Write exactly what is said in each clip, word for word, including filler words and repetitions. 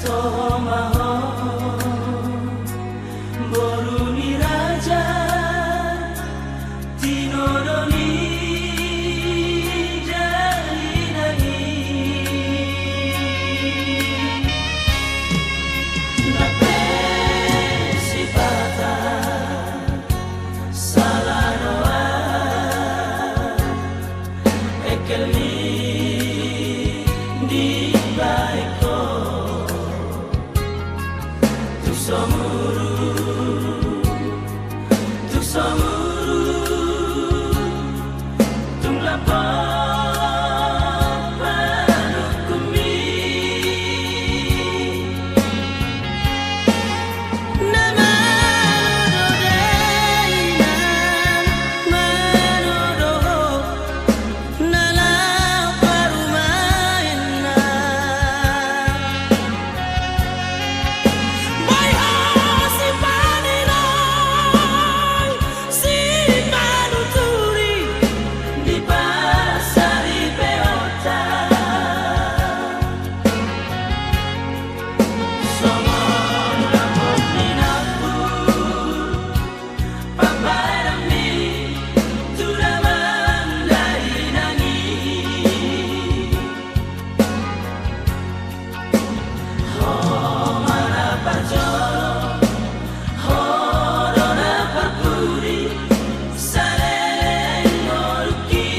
Ho ma ho, boru ni raja, tinodo ni dalina i. Na pe sipata sala do au, engkel ni dibahen ho. Tung so muru, tung so muru, tung lapok panungkunmi. Na malo do dainang, malo do ho, na laho parumaenna. Boi ho sipaninang, simanuturi, dipasaripeonta. Songon lapok ni nampur, pambahenanmi tu damang dainang i. Ho ma na parjolo, ho do na parpudi, saleleng ngolungki.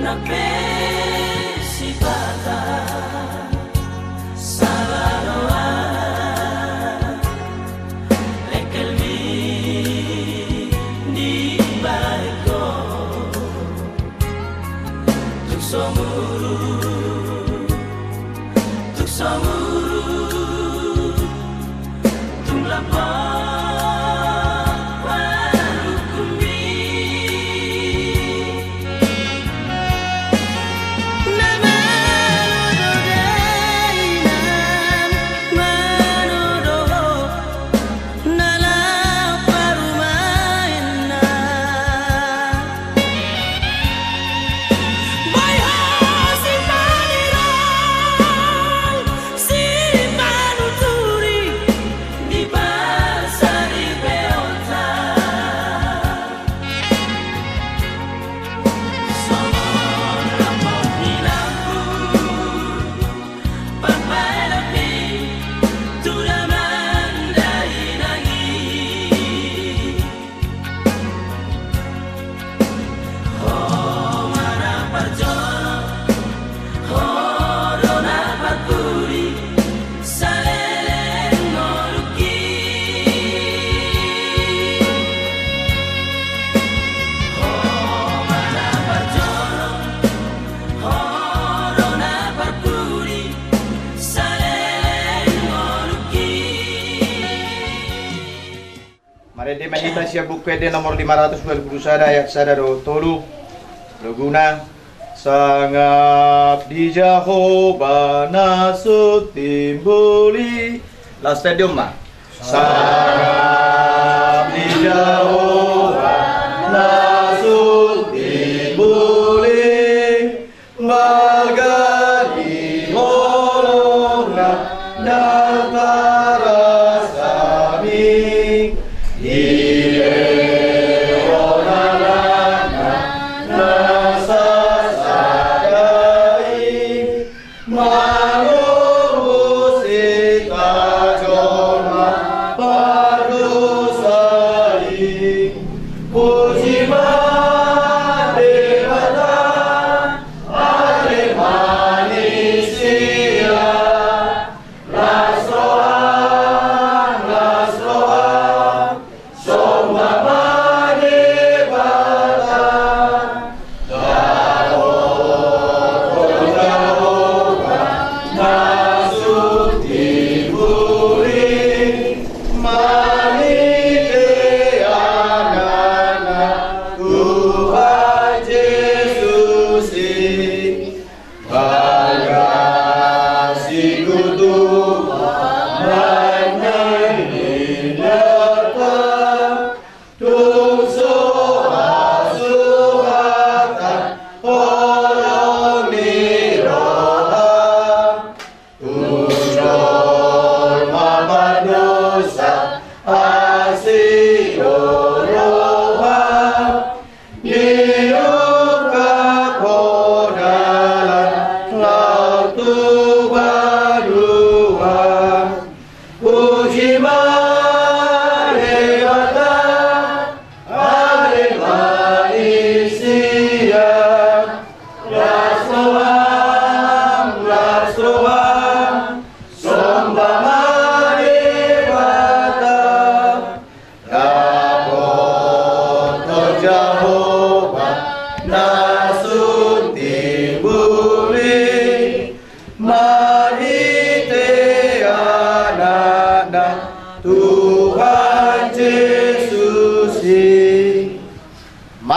Na pe sipata sala do au, engkel ni dibahen ho. Tung so muru, tung so muru, tung lapok panungkunmi. Na malo do dainang, malo do ho, na laho parumaenna. Boi ho sipaninang, simanuturi, dipasaripeonta. Songon lapok ni nampur, pambahenanmi tu damang dainang i. Ho ma na parjolo, ho do na parpudi, saleleng ngolungki. Ho ma na parjolo, ho do na parpudi, saleleng ngolungki. Marende ma hita sian Buku Ende nomor lima ratus dua pulu sada, ayat sada dohot tolu. Loguna: Sangap di Jahowa na sun timbul i. Laos taendehon ma. Sangap di Jahowa na sun timbul i, marga ni holongna ndang tarasa mi. Dilehon Anakna na sasada i, manobus hita jolma pardosa i. Puji ma Debata, ale ma ni sila, las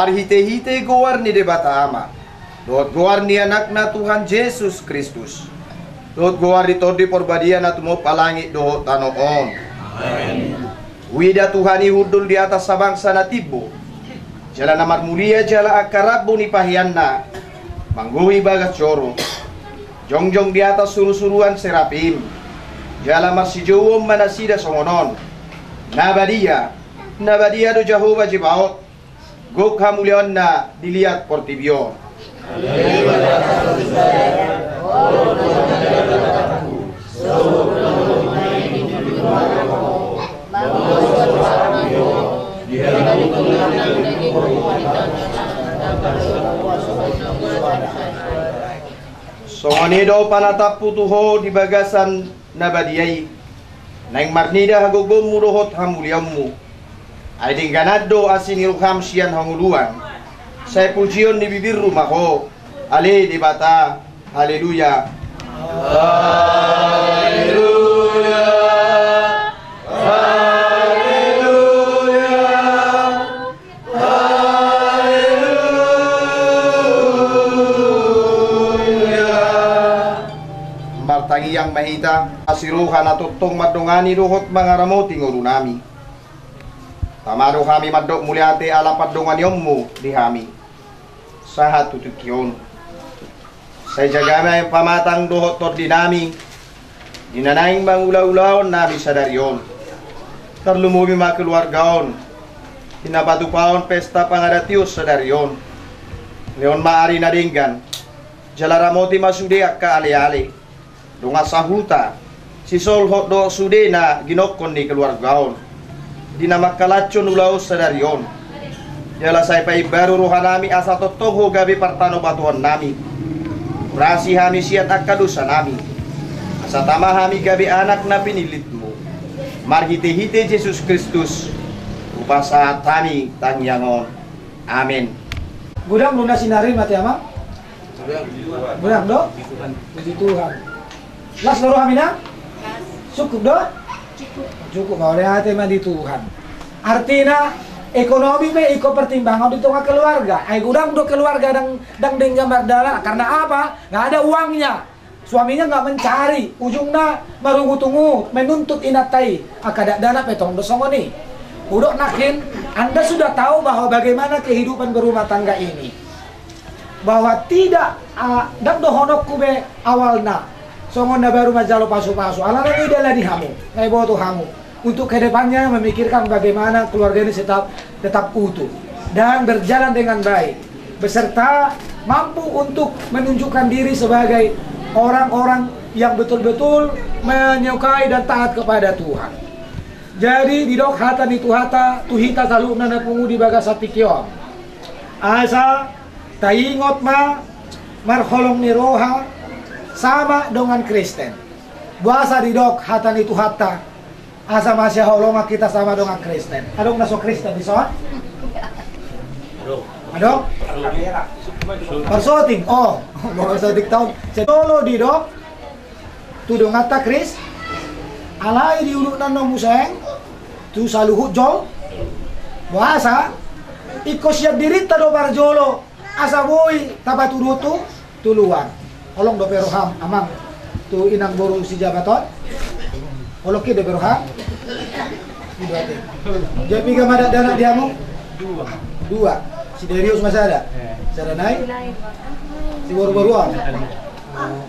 Marhite-hite goar ni Debata Ama, dohot goar ni Anakna Tuhan Jesus Kristus, dohot goar ni Tondi Parbadia na tumompa langit dohot tano on. Amen. Huida Tuhan i hundul di atas habangsa na timbo, jala na marmulia jala angka rambu ni paheanna manggohi bagas joro. Jongjong di atas suru-suruan serafim, jala marsijouon ma nasida songon on: Na badia, na badia do Jahowa Zebaot, gok hamuliaonna di liat portibi on. Songon i do panataphu tu ho di bagasan na badia i, naeng marnida hagogoonmu dohot hamuliaonmu. Ai dengganan do asi ni roham sian hangoluan, sai pujion ni bibirru ma ho. Ale Debata. Haleluya. Haleluya. Haleluya. Haleluya. Martangiang ma hita. Asi roha na tongtong mandongani dohot mangaramoti ngolunami. Tama do hami mandok mauliate ala pandonganionmu di hami sahat tu tingki on. Sai jaga ma pamatang dohot tondinami di na naeng mangula-ulaon nami sadari on. Tarlumobi ma keluarga on di na patupaon pesta pangadation sadari on. Lehon ma ari na denggan, jala ramoti ma sude angka ale-ale, dongan sahuta, sisolhot dohot sude na ginokkon ni keluarga on di na mangkalashon ulaon sadari on. Jala sai paimbaru rohanami asa tongtong ho gabe partanobatoannami, urasi hami sian angka dosanami, asa tama hami gabe anak na pinillitmu. Marhite-hite Jesus Kristus hupasahat hami tangiang on. Amen. Godang do na sinarihon ate, Amang? Godang do? Puji Tuhan. Las do roham, Inang? Cukup do? Cukup. Cukup, mauliate ma di Tuhan. Artina, ekonomi pe ingkon pertimbangan di tonga keluarga. Ai godang do keluarga ndang, ndang denggan mardalan. Karena apa? Nggak ada uangnya. Suaminya nggak mencari, ujungna marungut-ungut, menuntut inanta i. Angka dakdanak pe tong do songon i. Hudok nangkin, Anda sudah tahu bahwa bagaimana kehidupan berumah tangga ini. Bahwa tidak, ah, ndang dohononku be awalna songon na baru manjalo pasu-pasu. Alana i dalani hamu, na iboto hamu. Untuk ke depannya memikirkan bagaimana keluarga ini tetap, tetap utuh dan berjalan dengan baik, beserta mampu untuk menunjukkan diri sebagai orang-orang yang betul-betul menyukai dan taat kepada Tuhan. Jadi, didok hata ni Tuhanta tu hita saluhutna na pungu di bagasan tingki on. Asa taingot ma marholong ni roha sama dongan Kristen. Boasa didok hata ni Tuhanta, asa masihaholongan hita sama dongan Kristen. Adong na so Kristen dison? Adong? Parsoting. Oh, parsoting taon. Jolo didok tu donganta Kristen. Alai di uluan na museng tu saluhut jolo. Boasa? Ingkon sian dirinta do parjolo. Asa boi tapatuduhon tu luar. Holong dope roham, Amang, tu inang boru si Jabat on? Holong ke dope roham? Jadi piga ma dakdanak di hamu? Dua. Si Darius ma sada? Sada nai? Si boru-boru on?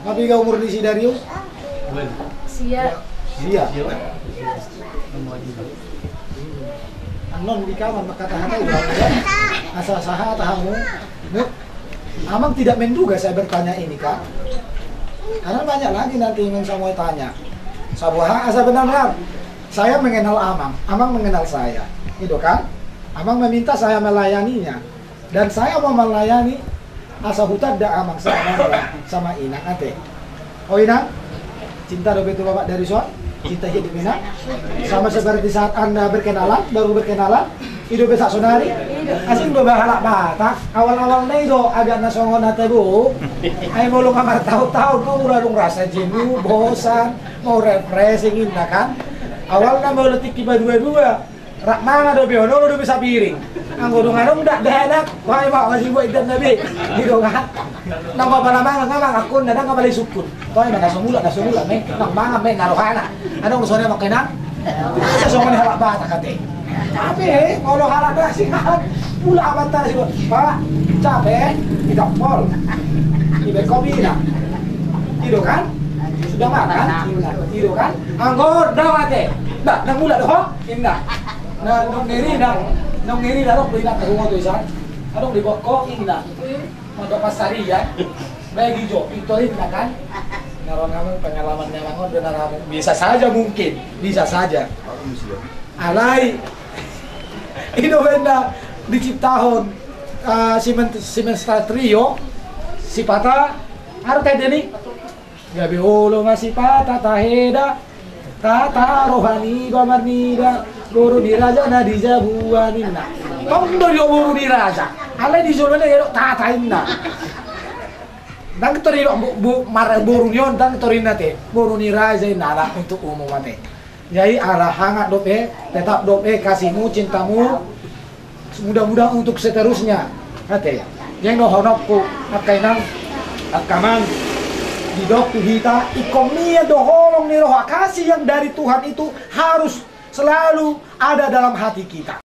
Nga piga umur ni si Darius? Sia. Sia. Annon di kamar maka tahan aja. Asa sahat tahamu. Amang tidak menduga saya bertanya ini, Kak. Karena banyak lagi nanti ingin saya mau tanya. Sabuha asa benar-benar saya mengenal Amang, Amang mengenal saya. Itu kan? Amang meminta saya melayaninya. Dan saya mau melayani, asa hutanda Amang sama, sama Inang ate. O Inang, cinta dope tu Bapak Darius on? Cinta jadi mina. Sama seperti saat Anda berkenalan, baru berkenalan, i dope saonari. Asing do halak Batak, awal-awal na i do agak na songon ate bu. Ai molo nga martaon-taon, kau udah dong rasa jenuh, bosan, mau refreshing inna kan. Awalna molo tingki badua-dua. Rap mangan dope on, olo dope sapiring. Anggo dung adong dakdanak, wah, ima masih buat idan na be. Gitu kan. Nang apala mangan, nang mangan, akun, nang apala isukun. Wah, ima na so mulak, na so mulak, me. Nang mangan, me, na rohana. Adong songon i ma, Inang. Songon i halak Batak ate. Tapi, eh, molo halak na asing, mulak abanta na si, Pak, capek, kita pol. Ibe kopi na. Gitu kan? Sudah makan? Gitu kan? Anggo, dah mate. Nah, nang mulak dohot. Inna. Na, nong ngeri na, nong ngeri na, nong ngeri na, nong ngeri na, nong ngeri na, nong ngeri na, nong ngeri na, nong ngeri na, nong ngeri na, nong ngeri na, nong ngeri na, nong ngeri na, nong ngeri na, nong ngeri na, nong ngeri na, nong ngeri na, kan? Na ro hamu pengalaman na mangan, na ro hamu. Bisa saja mungkin, bisa saja. Alai, i do umbahen na diciptahon, ah, Simen-, Simensta Trio, sipata, arte deni. Gabe olo ma sipata taheda, tata roha niba marnida, boru ni raja na di jabu an, inna. Tong do didok boru ni raja, alai di jolo na didok tata, inna. Ndang tor didok bo-, bo-, mar-, boru ni on, ndang tor inna te, boru ni raja, inna, ala untuk umum ate. Jadi ala hangat dope, tetap dope kasihmu, cintamu, mudah-mudahan untuk seterusnya. Ate, yang dohononku, angka inang, angka amang, didok tu hita, ingkon mian do holong ni roha, kasih yang dari Tuhan itu harus selalu ada dalam hati kita.